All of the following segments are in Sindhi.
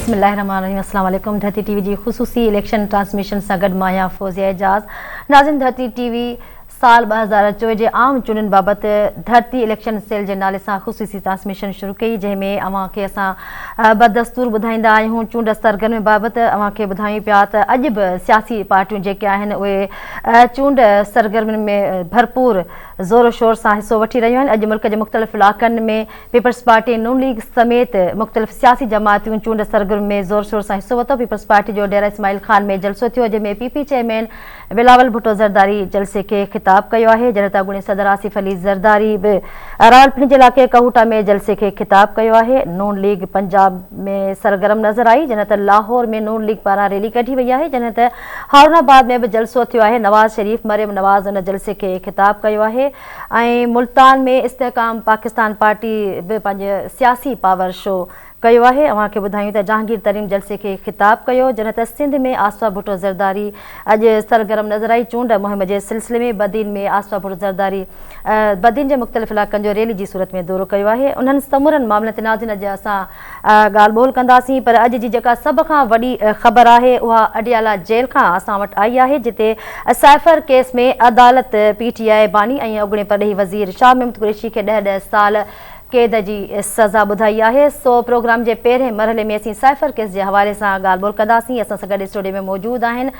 بسم الله الرحمن الرحيم السلام عليڪم ڌرتي ٽي وي جي خصوصي اليڪشن ٽرانسميشن سان گڏ مان آهيان فوزيه اعجاز ناظرين ڌرتي ٽي وي سال 2024 جي عام چونڊن بابت ڌرتي اليڪشن سيل جي نالي سان خصوصي ٽرانسميشن شروع ڪئي جنهن ۾ اوهان کي اسان بدستور ٻڌائيندا آهيون چونڊ سرگرمين بابت اوهان کي ٻڌايون پيا ته اڄ به سياسي پارٽيون جيڪي آهن اهي چونڊ سرگرمين ۾ ڀرپور زور و شور سان حصو وٺي رهيون آهن اڄ ملڪ جي مختلف علائقن ۾ پيپلز پارٽي ۽ نون ليگ سميت مختلف سياسي جماعتون چونڊ سرگرمين ۾ زور شور سان حصو ورتو پيپلز پارٽي جو ڊيرا اسماعيل خان ۾ جلسو ٿيو جنهن ۾ P P chairman Bilawal Bhutto Zardari جلسي کي خطاب ڪيو آهي جڏهن ته اڳوڻي صدر آصف علي زرداري به راولپنڊي جي علائقي ڪهوٽا ۾ جلسي کي خطاب ڪيو آهي نون ليگ پنجاب ۾ سرگرم نظر آئي جڏهن ته لاهور ۾ نون ليگ پاران ريلي ڪڍي وئي آهي جڏهن ته هارون آباد ۾ به جلسو ٿيو آهي نواز شريف مريم نواز ان جلسي کي خطاب ڪيو آهي ۽ ملتان ۾ استحڪام پاڪستان پارٽي به پنهنجي سياسي پاور شو ڪيو آهي اوهان کي ٻڌايون ته جهانگير ترين جلسي کي خطاب ڪيو جڏهن ته سنڌ ۾ آصفه ڀٽو زرداري اڄ سرگرم نظر آئي چونڊ مهم جي سلسلي ۾ بدين ۾ آصفه ڀٽو زرداري بدين جي مختلف علائقن جو ريلي جي صورت ۾ دورو ڪيو آهي انهن سمورن معاملن تي ناظرين اڄ اسان ڳالهه ٻولهه ڪنداسين پر اڄ جي جيڪا سڀ کان وڏي خبر آهي اها اڊيالا جيل کان اسان وٽ آئي آهي جتي سائفر ڪيس ۾ عدالت پي ٽي آء باني ۽ اڳوڻي پرڏيهي وزير شاهه محمود قريشي کي ڏهه ڏهه سال قيد جي سزا ٻڌائي آهي سو پروگرام جي پهرين مرحلي ۾ اسين سائفر ڪيس جي حوالي سان ڳالهه ٻولهه ڪنداسين اسان سان گڏ اسٽوڊيو ۾ موجود آهن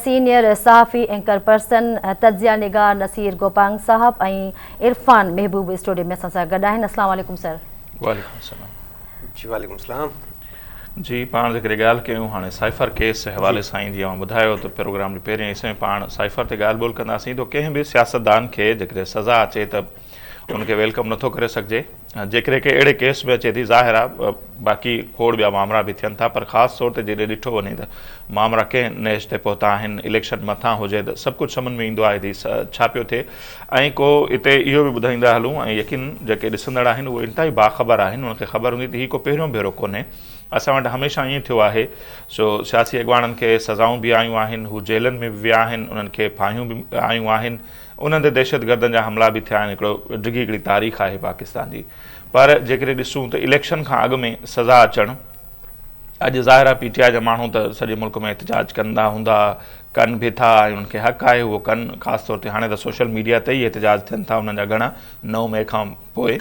سينيئر صحافي اينڪر پرسن تجزيه نگار نصير گوپانگ صاحب ۽ عرفان محبوب اسٽوڊيو ۾ اسان سان گڏ آهن السلام عليڪم سر. وعليڪم السلام. جي وعليڪم السلام. جي پاڻ جيڪڏهن ڳالهه ڪيون هاڻي سائفر ڪيس جي حوالي سان ئي جي اوهان ٻڌايو ته پروگرام جي پهرين حصي ۾ پاڻ سائفر تي ڳالهه ٻولهه ڪنداسين ته ڪنهن به سياستدان کي جيڪڏهن سزا اچي ته ان کي welcome نٿو ڪري سگهجي جيڪڏهن ڪنهن اهڙي ڪيس ۾ اچي ٿي ظاهر آهي باقي کوڙ ٻيا مامرا به ٿين ٿا پر خاص طور تي جيڏي ڏٺو وڃي ته مامرا ڪنهن نهج تي پهتا آهن اليڪشن مٿان هجي ته سڀ ڪجهه سمجهه ۾ ايندو آهي ته ڇا پيو ٿئي ۽ ڪو اتي اهو به ٻڌائيندا هلون ۽ يقين جيڪي ڏسندڙ آهن اهي انتهائي باخبر آهن انهن کي خبر هوندي ته هي ڪو پهريون ڀيرو ڪونهي اسان وٽ هميشه ائين ٿيو آهي سو سياسي اڳواڻن کي سزائون به آيون آهن هو جيلن ۾ به ويا آهن انهن کي ڦاهيون به آيون آهن انهن تي دهشتگردن جا حملا به ٿيا آهن هڪڙو ڊگهي هڪڙي تاريخ آهي پاڪستان جي پر جيڪڏهن ڏسون ته اليڪشن کان اڳ ۾ سزا اچڻ اڄ ظاهر آهي پي ٽي آء جا ماڻهو ته سڄي ملڪ ۾ احتجاج ڪندا هوندا ڪن به ٿا ۽ انهن کي حق آهي اهو ڪن خاص طور تي هاڻي ته سوشل ميڊيا تي ئي احتجاج ٿين ٿا انهن جا گهڻا 9 مئي کان پوء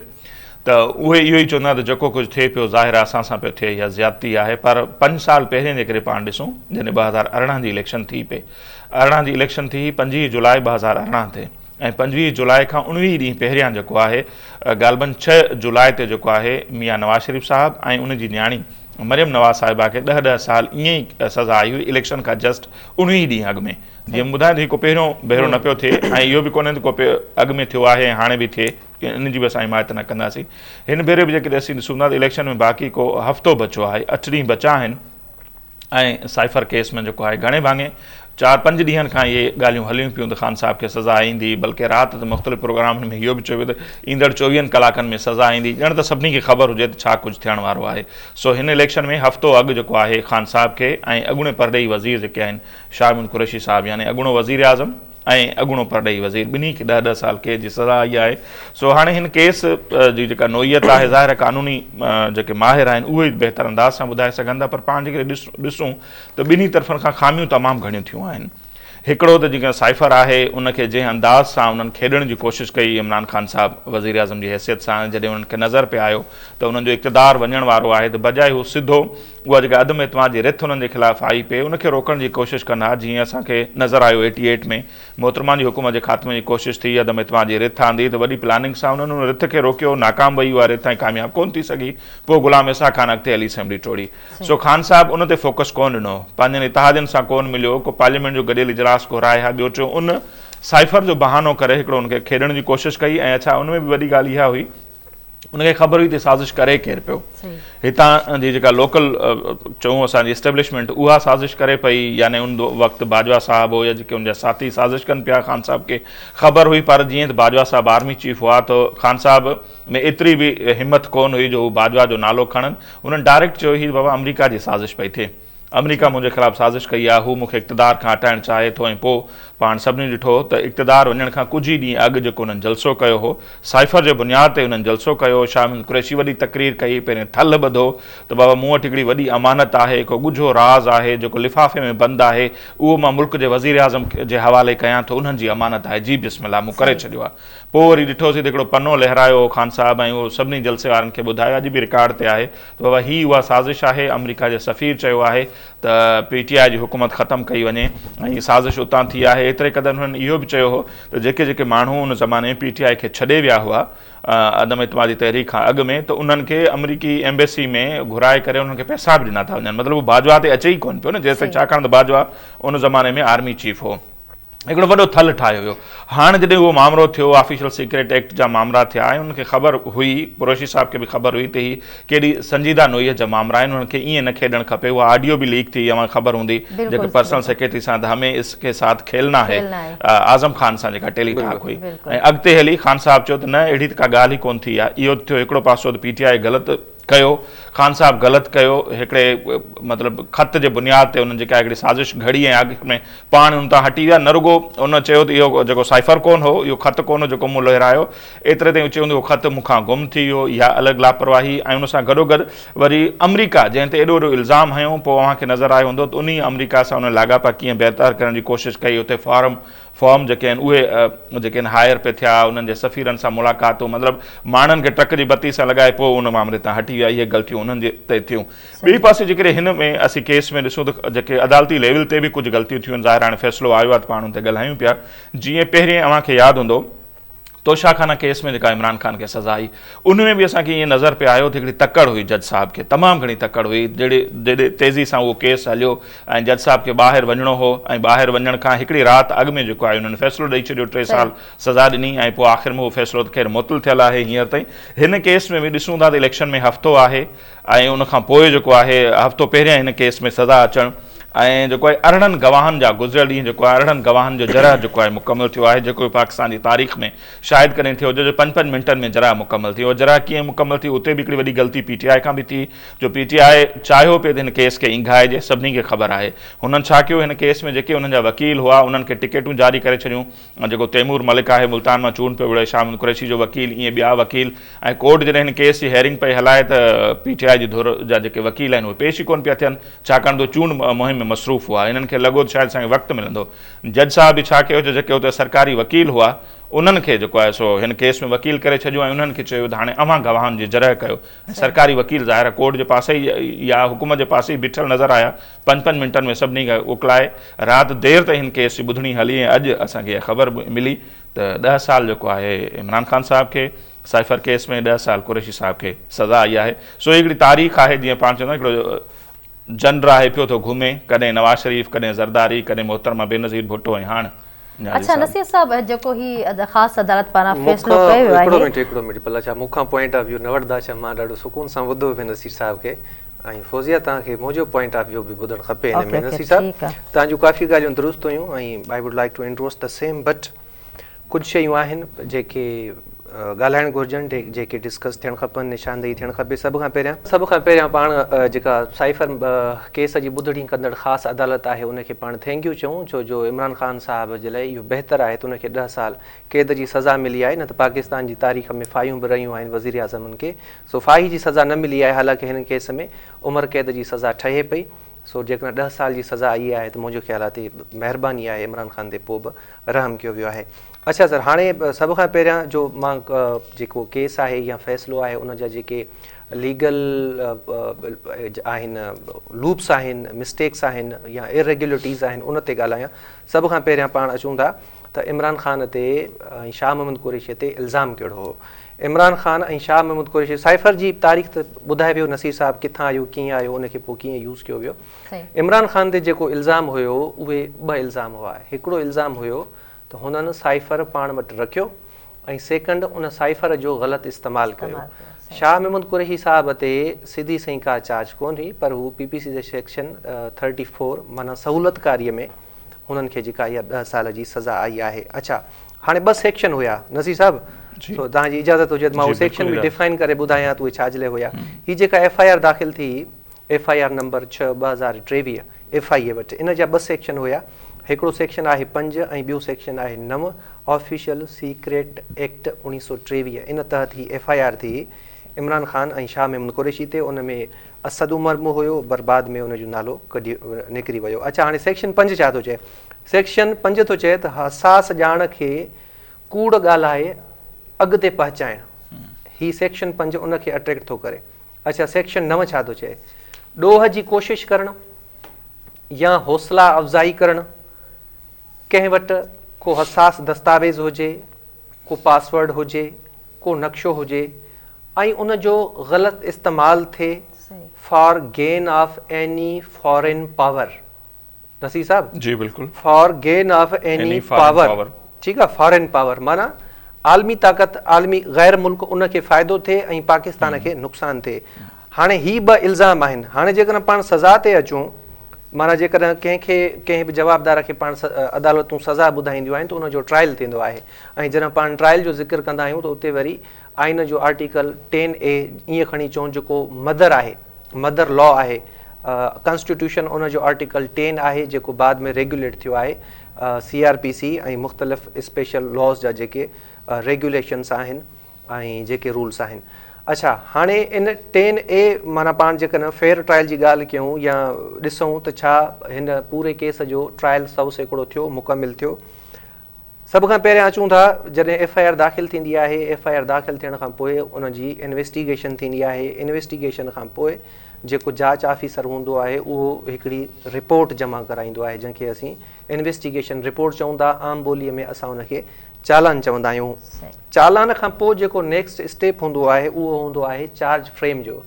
ته اهي اهو ئي چوندا ته جيڪو ڪجهه ٿئي پيو ظاهر آهي اسان سان پيو ٿئي اها زيادتي آهي پر پنج سال پهرين جيڪڏهن پاڻ ڏسون جڏهن 2018 جي اليڪشن ٿي پئي 18 جي اليڪشن ٿي 25 جولاء 2018 تي ۽ 25 جولاء کان 19 ڏينهن پهريان جيڪو آهي غالبن 6 جولاء تي جيڪو آهي ميان نواز شريف صاحب ۽ ان جي نياڻي مريم نواز صاحبه کي 10 10 سال ائين ئي سزا آئي هئي اليڪشن کان جسٽ 19 ڏينهن اڳ ۾ جيئن ٻڌايان ته هي ڪو پهريون ڀيرو نه پيو ٿئي ۽ اهو به ڪونهي ته ڪو اڳ ۾ ٿيو آهي ۽ هاڻي به ٿئي ان جي به اسان حمايت نه ڪنداسين. هن ڀيري به جيڪڏهن اسين ڏسون ٿا ته اليڪشن ۾ باقي ڪو هفتو بچو آهي، اٺ ڏينهن بچا آهن ۽ سائفر ڪيس ۾ جيڪو آهي گهڻي ڀاڱي چار پنج ڏينهن کان اهي ڳالهيون هليون پيون ته خان صاحب کي سزا ايندي بلڪه رات ته مختلف پروگرامن ۾ اهو به چيو ويو ته ايندڙ چوويهن ڪلاڪن ۾ سزا ايندي ڄڻ ته سڀني کي خبر هجي ته ڇا ڪجهه ٿيڻ وارو آهي سو هن اليڪشن ۾ هفتو اڳ جيڪو آهي خان صاحب کي ۽ اڳوڻي پرڏيهي وزير جيڪي آهن شاهه محمود قريشي صاحب يعني اڳوڻو وزيراعظم ۽ اڳوڻو پرڏيهي وزير ٻنهي کي ڏهه ڏهه سال قيد جي سزا آئي آهي سو هاڻي هن ڪيس جي جيڪا نوعيت آهي ظاهر آهي قانوني جيڪي ماهر آهن اهي بهتر انداز سان ٻڌائي سگهن ٿا پر پاڻ جيڪڏهن ڏسون ته ٻنهي طرفن کان خاميون تمام گهڻيون ٿيون آهن هڪڙو ته جيڪا سائفر آهي ان کي جنهن انداز سان انهن کيڏڻ جي ڪوشش ڪئي عمران خان صاحب وزيراعظم جي حيثيت سان جڏهن انهن کي نظر پئي آيو ته انهن جو اقتدار وڃڻ وارو آهي ته بجاء هو سڌو اها جيڪا عدم اعتماد جي رٿ انهن جي خلاف آئي پئي ان کي روڪڻ جي ڪوشش ڪن ها جيئن اسان کي نظر آيو ايٽي ايٽ ۾ محترمه جي حڪومت جي خاتمي جي ڪوشش ٿي عدم اعتماد جي رٿ آندي ته وڏي پلاننگ سان انهن ان رٿ کي روڪيو ناڪام وئي اها رٿ ۽ ڪامياب ڪونه ٿي سگهي پوء غلام اسحاق خان اڳتي هلي اسيمبلي ٽوڙي سو خان صاحب ان تي فوڪس ڪونه ڏنو پنهنجن اتحادين سان ڪونه مليو ڪو پارليامينٽ جو گڏيل اجلاس گهرائي ها ٻيو ٽيون ان سائفر جو بهانو ڪري هڪڙو ان کي کيڏڻ جي ڪوشش ڪئي ۽ اڇا ان ۾ به وڏي ڳالهه اها هئي ان کي خبر هئي ته سازش ڪري ڪير پيو هتان جي جيڪا لوڪل چئون اسان جي اسٽيبلشمينٽ اها سازش ڪري پئي يعني ان وقت باجوا صاحب هو يا جيڪي ان جا ساٿي سازش ڪن پيا خان صاحب کي خبر هئي پر جيئن ته باجوا صاحب آرمي چيف هئا ته خان صاحب ۾ ايتري به همت ڪون هئي جو هو باجوا جو نالو کڻن انهن ڊائريڪٽ چيو هي بابا آمريڪا جي سازش پئي ٿئي آمريڪا منهنجي خلاف سازش ڪئي آهي، هو مون کي اقتدار کان هٽائڻ چاهي ٿو ۽ پوء پاڻ سڀني ڏٺو ته اقتدار وڃڻ کان ڪجهه ئي ڏينهن اڳ جيڪو انهن جلسو ڪيو هو، سائفر جي بنياد تي انهن جلسو ڪيو، شاهه محمود قريشي وڏي تقرير ڪئي، پهرين ٿلهه ٻڌو ته بابا مون وٽ هڪڙي وڏي امانت آهي، هڪ ڳجهو راز آهي، جيڪو لفافي ۾ بند آهي، اهو مان ملڪ جي وزيراعظم جي حوالي ڪيان ٿو، انهن جي امانت آهي، جي بسم الله مون ڪري ڇڏيو آهي. پوء وري ڏٺوسين ته هڪڙو پنو لهرايو هو خان صاحب ۽ اهو سڀني جلسي وارن کي ٻڌايو، اڄ به رڪارڊ تي آهي ته بابا هي اها سازش آهي، آمريڪا جي سفير چيو آهي ته پي ٽي آء جي حڪومت ختم ڪئي وڃي ۽ سازش اتان ٿي آهي ايتري قدر هنن اهو به چيو هو ته جيڪي جيڪي ماڻهو ان زماني ۾ پي ٽي آء کي ڇڏي ويا هئا عدم اعتمادي تحريڪ کان اڳ ۾ ته انهن کي آمريڪي ايمبيسي ۾ گهرائي ڪري انهن کي پئسا به ڏنا ٿا وڃن مطلب هو باجوا تي اچي ئي ڪونه پيو نه جيستائين ڇاڪاڻ ته باجوا ان زماني ۾ آرمي چيف هو. هڪڙو وڏو ٿل ٺاهيو ويو. هاڻ جڏهن اهو مامرو ٿيو، آفيشل سيڪريٽ ايڪٽ جا مامرا ٿيا ۽ انهن کي خبر هئي، قريشي صاحب کي به خبر هئي ته هي ڪيڏي سنجيده نوعيت جا مامرا آهن، انهن کي ائين نه کيڏڻ کپي. اها آڊيو به ليڪ ٿي، اوهان کي خبر هوندي، جيڪا پرسنل سيڪريٽري سان ته همين اس ڪي ساٿ کيلنا هي، اعظم خان سان جيڪا ٽيلي ٽاڪ هئي ۽ اڳتي هلي خان صاحب چيو ته نه اهڙي ته ڪا ڳالهه ئي ڪونه ٿي آهي. اهو ٿيو هڪڙو پاسو ته پي ٽي آء غلط ڪيو، خان صاحب غلط ڪيو، هڪڙي مطلب خط جي بنياد تي انهن جيڪا هڪڙي سازش گهڙي ۽ آخر ۾ پاڻ ان تان هٽي ويا، نه رڳو ان چيو ته اهو جيڪو سائفر ڪونه هو، اهو خط ڪونه هو جيڪو مون لهرايو، ايتري تائين چيو ته اهو خط مون کان گم ٿي ويو، اها الڳ لاپرواهي ۽ ان سان گڏوگڏ وري آمريڪا جنهن تي ايڏو وڏو الزام هنيو، پوء اوهان کي نظر آيو هوندو ته انهي آمريڪا سان انهن لاڳاپا ڪيئن بهتر ڪرڻ جي ڪوشش ڪئي، اتي فارم فارم جيڪي آهن اهي جيڪي آهن هائر پئي ٿيا، انهن جي سفيرن سان ملاقاتون مطلب ماڻهن کي ٽرڪ جي بتي سان لڳائي پوء ان مامري تان هٽي ويا، اهي غلطيون انهن جي تي ٿيون. ٻئي پاسي جيڪڏهن هن ۾ اسين ڪيس ۾ ڏسون ته جيڪي عدالتي ليول تي به ڪجهه غلطيون ٿيون آهن، ظاهر هاڻي فيصلو آيو آهي ته پاڻ ان تي ڳالهايون پيا، جيئن پهرين اوهان کي ياد هوندو توشا خانه ڪيس ۾ جيڪا عمران خان کي سزا آئي ان ۾ به اسان کي ائين نظر پئي آيو ته هڪڙي تڪڙ هئي جج صاحب کي تمام گهڻي تڪڙ هئي جهڙي جيڏي تيزي سان اهو ڪيس هليو ۽ جج صاحب کي ٻاهر وڃڻو هو ۽ ٻاهر وڃڻ کان هڪڙي رات اڳ ۾ جيڪو آهي انهن فيصلو ڏئي ڇڏيو ٽي سال سزا ڏني ۽ پوء آخر ۾ اهو فيصلو ته خير معطل ٿيل آهي هينئر تائين هن ڪيس ۾ به ڏسون ٿا ته اليڪشن ۾ هفتو آهي ۽ ان کان پوء جيڪو آهي هفتو پهريان هن ڪيس ۾ سزا اچڻ ۽ جيڪو آهي 18 گواهن جا گذريل ڏينهن جيڪو آهي 18 گواهن جو جرح جيڪو آهي مڪمل ٿيو آهي جيڪو پاڪستان جي تاريخ ۾ شايد ڪڏهن ٿيو هجي جو پنج پنج منٽن ۾ جرح مڪمل ٿي اهو جرح ڪيئن مڪمل ٿي اتي به هڪڙي وڏي غلطي پي ٽي آء کان به ٿي جو پي ٽي آء چاهيو پئي ته هن ڪيس کي اينگهائجي سڀني کي خبر آهي هنن ڇا ڪيو هن ڪيس ۾ جيڪي انهن جا وڪيل هئا انهن کي ٽڪيٽون جاري ڪري ڇڏيون جيڪو تيمور ملڪ آهي ملتان مان چونڊ پيو وڙهي شاهه محمود قريشي جو وڪيل ائين ٻيا وڪيل ۽ ڪورٽ جڏهن هن ڪيس جي هيئرنگ پئي هلائي ته پي ٽي آء جي ڌر جا جيڪي وڪيل آهن اهي پيش ئي ڪونه پيا ٿين ڇاڪاڻ ته چونڊ مهم ۾ مصروف هئا هنن کي لڳو ته شايد اسان کي وقت ملندو جج صاحب به ڇا ڪيو جو جيڪي اتي سرڪاري وڪيل هئا انهن کي جيڪو آهي سو هن ڪيس ۾ وڪيل ڪري ڇڏيو ۽ انهن کي چيو ته هاڻي اوهان گواهن جي جرح ڪيو ۽ سرڪاري وڪيل ظاهر آهي ڪورٽ جي پاسي ئي يا حڪومت جي پاسي ئي بيٺل نظر آيا پنج پنج منٽن ۾ سڀني کي اڪلائي رات دير تائين هن ڪيس جي ٻڌڻي هلي ۽ اڄ اسان کي اها خبر ملي ته ڏهه سال جيڪو آهي عمران خان صاحب کي سائفر ڪيس ۾ ڏهه سال قريشي صاحب کي سزا آئي آهي سو هي هڪڙي تاريخ آهي جيئن پاڻ چوندا آهيون هڪڙو جنڊ آهي پيو ٿو گهمي ڪڏهن نواز شريف ڪڏهن زرداري ڪڏهن محترمه بينظير ڀٽو ۽ هاڻ اڇا نصير صاحب جيڪو هي خاص عدالت پاران فيصلو ڪيو ويو آهي. هڪڙو منٽ هڪڙو منٽ ڀلا ڇا مون کان پوائنٽ آف ويو نه وٺندا ڇا مان ڏاڍو سڪون سان ٻڌو پئي نصير صاحب کي ۽ فوزيه توهان کي منهنجو پوائنٽ آف ويو به ٻڌڻ کپي هن ۾ نصير صاحب توهان جون ڪافي ڳالهيون درست هيون ۽ I would like to endorse the same but ڪجهه شيون آهن جيڪي ڳالهائڻ گهرجن جيڪي ڊسڪس ٿيڻ کپن نشاندهي ٿيڻ کپي سڀ کان پهريان سڀ کان پهريان پاڻ جيڪا سائفر ڪيس جي ٻڌڻي ڪندڙ خاص عدالت آهي ان کي پاڻ thank you چئون ڇو جو عمران خان صاحب جي لاء اهو بهتر آهي ته ان کي ڏهه سال قيد جي سزا ملي آهي نه ته پاڪستان جي تاريخ ۾ ڦاهيون به رهيون آهن وزيراعظمن کي سو ڦاهي جي سزا نه ملي آهي حالانڪه هن ڪيس ۾ عمر قيد جي سزا ٺهي پئي سو جيڪڏهن ڏهه سال جي سزا آئي آهي ته منهنجو خيال آهي ته مهرباني آهي عمران خان تي پوء به رحم ڪيو ويو آهي. اڇا سر هاڻي سڀ کان پهريان جو مان جيڪو ڪيس آهي يا فيصلو آهي ان جا جيڪي ليگل آهن لوپس آهن مسٽيڪس آهن يا اريگيولرٽيز آهن ان تي ڳالهايان سڀ کان پهريان پاڻ اچون ٿا ته عمران خان تي ۽ شاهه محمد قريشي تي الزام ڪهڙو هو عمران خان ۽ شاهه محمود قريشي سائفر جي تاريخ ته ٻڌائي ويو نصير صاحب ڪٿان آيو ڪيئن آيو ان کي پوء ڪيئن يوز ڪيو ويو عمران خان تي جيڪو الزام هيو اهي ٻه الزام هئا هڪڙو الزام هيو ته هنن سائفر پاڻ وٽ رکيو ۽ سيڪنڊ ان سائفر جو غلط استعمال ڪيو شاهه محمود قريشي صاحب تي سڌي سئين ڪا چارج ڪونه هئي پر هو پي پي سي جي سيڪشن ٿرٽي فور معنيٰ سهولتڪاري ۾ هنن کي جيڪا اها ڏهه سال جي سزا آئي آهي اڇا هاڻي ٻه سيڪشن هيا نصير صاحب سو توهان جي اجازت هجي ته مان اهو سيڪشن به ڊفائن ڪري ٻڌايان ته اهي ڇا جي لاء هيا هي جيڪا ايف I R داخل ٿي F I R number 6 2023 F I اي وٽ ان جا ٻه سيڪشن هيا. هڪڙو سيڪشن آهي پنج ۽ ٻيو سيڪشن آهي نو آفيشل سيڪريٽ ايڪٽ 1923 ان تحت هي ايف I R ٿي عمران خان ۽ شاهه محمود قريشي تي ان ۾ اسد عمر به هيو پر بعد ۾ ان جو نالو ڪڍي نڪري ويو. اڇا هاڻي سيڪشن پنج ڇا ٿو چئي؟ سيڪشن پنج ٿو چئي ته حساس ڄاڻ کي ڪوڙ ڳالهائي اڳتي پهچائڻ هي سيڪشن پنج ان کي اٽريڪٽ ٿو ڪري. اڇا سيڪشن نو ڇا ٿو چئي؟ ڏوهه جي ڪوشش ڪرڻ يا حوصلا افزائي ڪرڻ، ڪنهن وٽ ڪو حساس دستاويز هجي، ڪو پاسورڊ هجي، ڪو نقشو هجي ۽ ان جو غلط استعمال ٿئي for gain of any foreign power Naseer صاحب جي بلڪل for gain of any power ٺيڪ آ فارين پاور معنيٰ عالمي طاقت عالمي غير ملڪ ان کي فائدو ٿئي ۽ پاڪستان کي نقصان ٿئي هاڻي هي ٻه الزام آهن هاڻي جيڪڏهن پاڻ سزا تي اچون معنيٰ جيڪڏهن ڪنهن کي ڪنهن به جوابدار کي پاڻ عدالتون سزا ٻڌائينديون آهن ته ان جو ٽرائل ٿيندو آهي ۽ جڏهن پاڻ ٽرائل جو ذڪر ڪندا آهيون ته اتي وري آئين جو آرٽيڪل ٽين اي ائين کڻي چئون جيڪو مدر آهي مدر لا آهي ڪانسٽيٽيوشن ان جو آرٽيڪل ٽين آهي جيڪو بعد ۾ ريگيوليٽ ٿيو آهي سي آر پي سي ۽ مختلف اسپيشل لاز جا جيڪي ريگيوليشنس آهن ۽ جيڪي رولس آهن اڇا هاڻي ان ٽين اي معنيٰ پاڻ جيڪڏهن فيئر ٽرائل جي ڳالهه ڪيون يا ڏسون ته ڇا هن پوري ڪيس جو ٽرائل 100% ٿيو مڪمل ٿيو سڀ کان پهريان اچون ٿا جڏهن ايف I R داخل ٿيندي آهي ايف I R داخل ٿيڻ کان پوء ان جي انويسٽيگيشن ٿيندي آهي انويسٽيگيشن کان پوء جيڪو جاچ آفيسر هوندو آهي اهو هڪڙي رپورٽ جمع ڪرائيندو آهي جنهن کي اسين انويسٽيگيشن رپورٽ چئون ٿا عام ٻولي ۾ اسان ان کي چالان چوندا آهيون چالان کان پوء جيڪو نيڪسٽ اسٽيپ هوندو آهي اهو هوندو آهي چارج فريم جو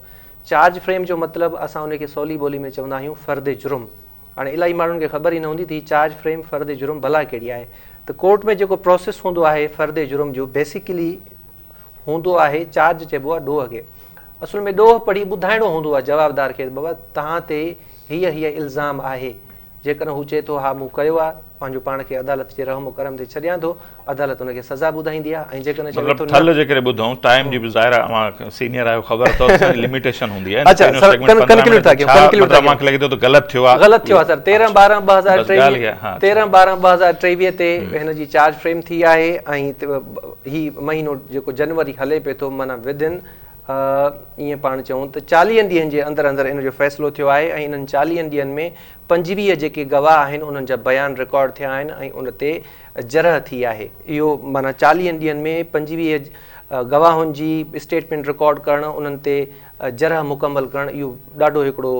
چارج فريم جو مطلب اسان ان کي سولي ٻولي ۾ چوندا آهيون فرد جرم هاڻي الاهي ماڻهن کي خبر ئي نه هوندي ته هي چارج فريم فرد جرم ڀلا ڪهڙي آهي ته ڪورٽ ۾ جيڪو پروسيس هوندو آهي فرد جرم جو بيسيڪلي هوندو آهي چارج چئبو آهي ڏوهه کي اصل ۾ ڏوهه پڙهي ٻڌائڻو هوندو آهي جوابدار کي بابا توهان تي هيء هيء الزام آهي جيڪڏهن هو چئي ٿو ها مون ڪيو آهي پنهنجو پاڻ کي عدالت جي رحم و ڪرم تي ڇڏيان ٿو عدالت ان کي سزا ٻڌائيندي آهي ۽ جيڪڏهن چوي مطلب ٿو نه ٺل جي ڪري ٻڌون ٽائيم جي به ظاهر آهي اوهان سينيئر آهيو خبر اٿو ته اسان جي لميٽيشن هوندي آهي اڇا پهريون سر سيگمينٽ 15 ڪنڪلوڊ منٽ ٿا ڪيون ڇا ڪنڪلوڊ مطلب ٿا اوهان ڪيون کي لڳي ٿو ته غلط ٿيو آهي غلط ٿيو آهي سر 13 12 بس ڳالهه 2023 اها ها اڇا 13 12 2023 تي هن جي چارج فريم ٿي آهي ۽ هي مهينو جيڪو جنوري هلي پئي ٿو معنيٰ ودن ائين پاڻ چئون ته 40 ڏينهن جي اندر اندر ان جو فيصلو ٿيو آهي ۽ انهن 40 ڏينهن ۾ 25 جيڪي گواهه آهن انهن جا بيان رڪارڊ ٿيا آهن ۽ ان تي جرح ٿي آهي. اهو معنيٰ چاليهن ڏينهن ۾ 25 گواهن جي اسٽيٽمينٽ رڪارڊ ڪرڻ، انهن تي جرح مڪمل ڪرڻ اهو ڏاڍو هڪڙو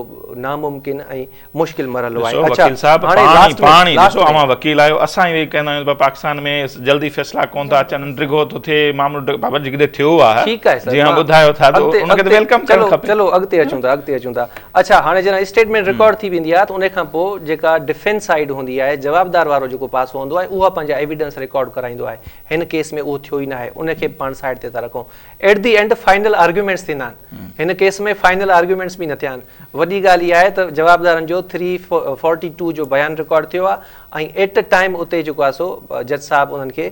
ناممڪن ۽ مشڪل مرحلو آهي. ڏسو اڇا وڪيل صاحب هاڻي پاڻ ئي لاسٽ ۾ پاڻ ئي لاسٽ ڏسو ۾ اوهان وڪيل آهيو اسان ئي ويهي ڪندا آهيون ته پاڪستان ۾ جلدي فيصلا ڪون ٿا اچن ڊگهو ٿو ٿئي معاملو ڊگهو بابا جيڪڏهن ٿيو آهي ٺيڪ آهي سر جيئن مان ٻڌايو ٿا ته اڳتي ان کي ته اڳتي welcome ڪرڻ چلو کپي چلو اڳتي اچون ٿا اڳتي اچون ٿا اڇا هاڻي جڏهن اسٽيٽمينٽ رڪارڊ ٿي ويندي آهي ته ان کان پوء جيڪا ڊفينس سائيڊ هوندي آهي جوابدار وارو جيڪو پاسو هوندو آهي اها پنهنجا ايويڊنس رڪارڊ ڪرائيندو آهي هن ڪيس ۾ اهو ٿيو ئي ناهي ان کي به پاڻ سائيڊ تي ٿا رکون eight the and final arguments ٿيندا آهن هن ڪيس ۾ فائنل آرگيومينٽس به نه ٿيا آهن وڏي ڳالهه اها آهي ته جوابدارن جو ٿري فورٽي ٽو جو بيان رڪارڊ ٿيو آهي ۽ ايٽ ا ٽائيم اتي جيڪو آهي سو جج صاحب انهن کي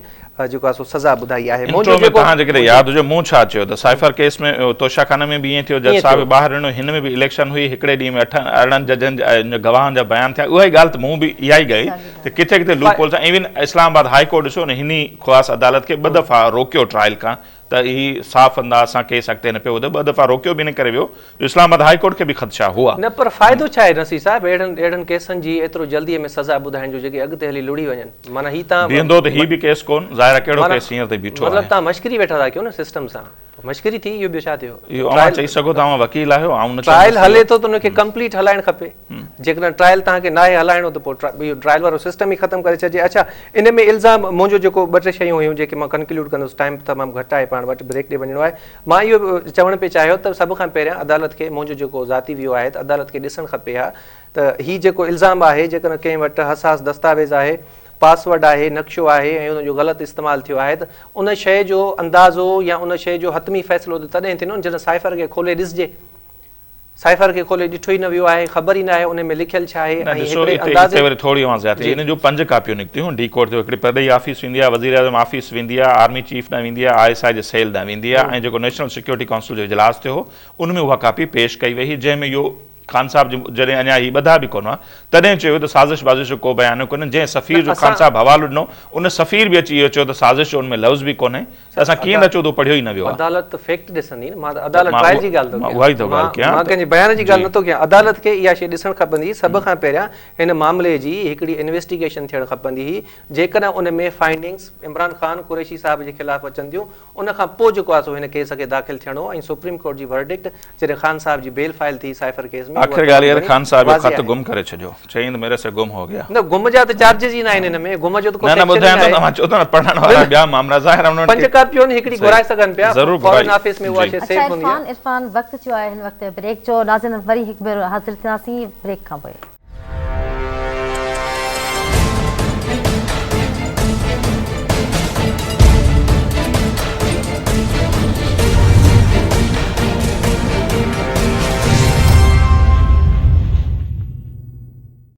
جيڪو آهي سو سزا ٻڌائي آهي. انٽرو ۾ توهان جيڪڏهن ياد هجي مون ڇا چيو ته سائفر ڪيس ۾ توشا خانه ۾ به ائين ٿيو جج صاحب ٻاهر ڏنو هن ۾ به اليڪشن هئي هڪڙي ڏينهن ۾ اٺن ارڙهن ججن جا گواهن جا بيان ٿيا اها ئي ڳالهه ته مون به اها ئي ڳئي ته ڪٿي ڪٿي لوپ هولز آهن ايون اسلام آباد هاء ڪورٽ ڏسو نه هن ئي خاص عدالت کي ٻه دفعا روڪيو ٽرائل کان ته هي صاف انداز سان ڪيس اڳتي نه پيو وڌي ٻه دفعا روڪيو به ان ڪري ويو جو اسلام آباد هاء ڪورٽ کي به خدشا هئا. نه پر فائدو ڇا آهي نصير صاحب اهڙن اهڙن ڪيسن جي ايترو جلدي ۾ سزا ٻڌائڻ جو جيڪي اڳتي هلي لڙهي وڃن معنيٰ هي تان بيهندو ته هي به ڪيس ڪون ظاهر آهي ڪهڙو ڪيس هينئر تائين بيٺو آهي. مطلب تان مشڪري ويٺا ٿا ڪيو نه سسٽم سان مشڪري ٿي اهو ٻيو ڇا ٿيو. اهو اوهان چئي سگهو ٿا اوهان وڪيل آهيو آئون نه چوندس ٽرائل هلي ٿو ته ان کي ڪمپليٽ هلائڻ کپي جيڪڏهن ٽرائل توهان کي ناهي هلائڻو ته پوء اهو ٽرائل وارو سسٽم ئي ختم ڪري ڇڏجي. اڇا ان ۾ الزام منهنجو جيڪو ٻه ٽي شيون هيون جيڪي مان ڪنڪلوڊ ڪندس ٽائيم تمام گهٽ آهي پاڻ وٽ بريڪ ڏي وڃڻو آهي مان اهو چوڻ پئي چاهيو ته سڀ کان پهريان عدالت کي منهنجو جيڪو ذاتي ويو آهي ته عدالت کي ڏسڻ کپي ها ته هي جيڪو الزام آهي جيڪڏهن ڪنهن وٽ حساس دستاويز آهي پاسورڊ آهي نقشو آهي ۽ ان جو غلط استعمال ٿيو آهي ته ان شيء جو اندازو يا ان شيء جو حتمي فيصلو ته تڏهن ٿيندو نه جڏهن سائفر کي کولي ڏسجي. سائفر کي کولي ڏٺو ئي نه ويو آهي، خبر ئي ناهي ان ۾ لکيل ڇا آهي نه ۽ ڏسو هڪڙي اتي اندازي اتي وري ٿوري اوهان زيادتي جي. ان جون پنج ڪاپيون نڪتيون هيون ڊي ڪورٽ ٿيو هڪڙي پرڏيهي آفيس ويندي آهي وزيراعظم آفيس ويندي آهي آرمي چيف ڏانهن ويندي آهي I S I جي سيل ڏانهن ويندي آهي ۽ جيڪو نيشنل سيڪيورٽي ڪائونسل جو اجلاس ٿيو هو ان ۾ اها ڪاپي پيش ڪئي وئي هئي جنهن ۾ اهو خان صاحب جي جڏهن اڃا هي ٻڌا به ڪونه هئا تڏهن چيو ته سازش بازش جو ڪو بيانيو ڪونهي جنهن سفير جو خان صاحب حوالو ڏنو ان سفير به اچي اهو چيو ته سازش جو ان ۾ لفظ به ڪونهي ته اسان ڪيئن ٿا چئون ته اهو پڙهيو ئي نه ويو آهي. عدالت ته فيڪٽ ڏسندي نه مان ته عدالت ٽرائل جي ڳالهه ٿو ڪيان اها ئي ٿو ڳالهه ڪيان مان ڪنهن جي بيان جي ڳالهه نه ٿو ڪيان عدالت کي اها شيء ڏسڻ کپندي هئي سڀ کان پهريان هن معاملي جي هڪڙي انويسٽيگيشن ٿيڻ کپندي هئي جيڪڏهن ان ۾ فائنڊنگس عمران خان قريشي صاحب جي خلاف اچن ٿيون ان کان پوء جيڪو آهي سو هن ڪيس کي داخل ٿيڻو ۽ سپريم ڪورٽ جي ورڊڪٽ جڏهن خان صاحب جي بيل فائل ٿي سائفر ڪيس ۾ آخر ڳالهه اها ته خان صاحب اهو خط گم ڪري ڇڏيو چيائين ته ميري سي گم هو گيا. نه گم جا ته چارجز ئي ناهن هن ۾ گم جو ته ڪو نه نه سيڪشن ئي ٻڌايان ٿو ناهي. توهان چئو ٿا نه پڙهڻ وارا ٻيا مامرا ظاهر آهي انهن پنج کي ڪاپيون هڪڙي گهرائي سگهن پيا ضرور فارن گهرائي آفيس ۾ اها جي. شيء اڇا سيف هوندي عرفان آهي. عرفان وقت ٿيو آهي هن وقت بريڪ جو ناظرين وري هڪ ڀيرو حاضر ٿينداسين بريڪ کان پوء.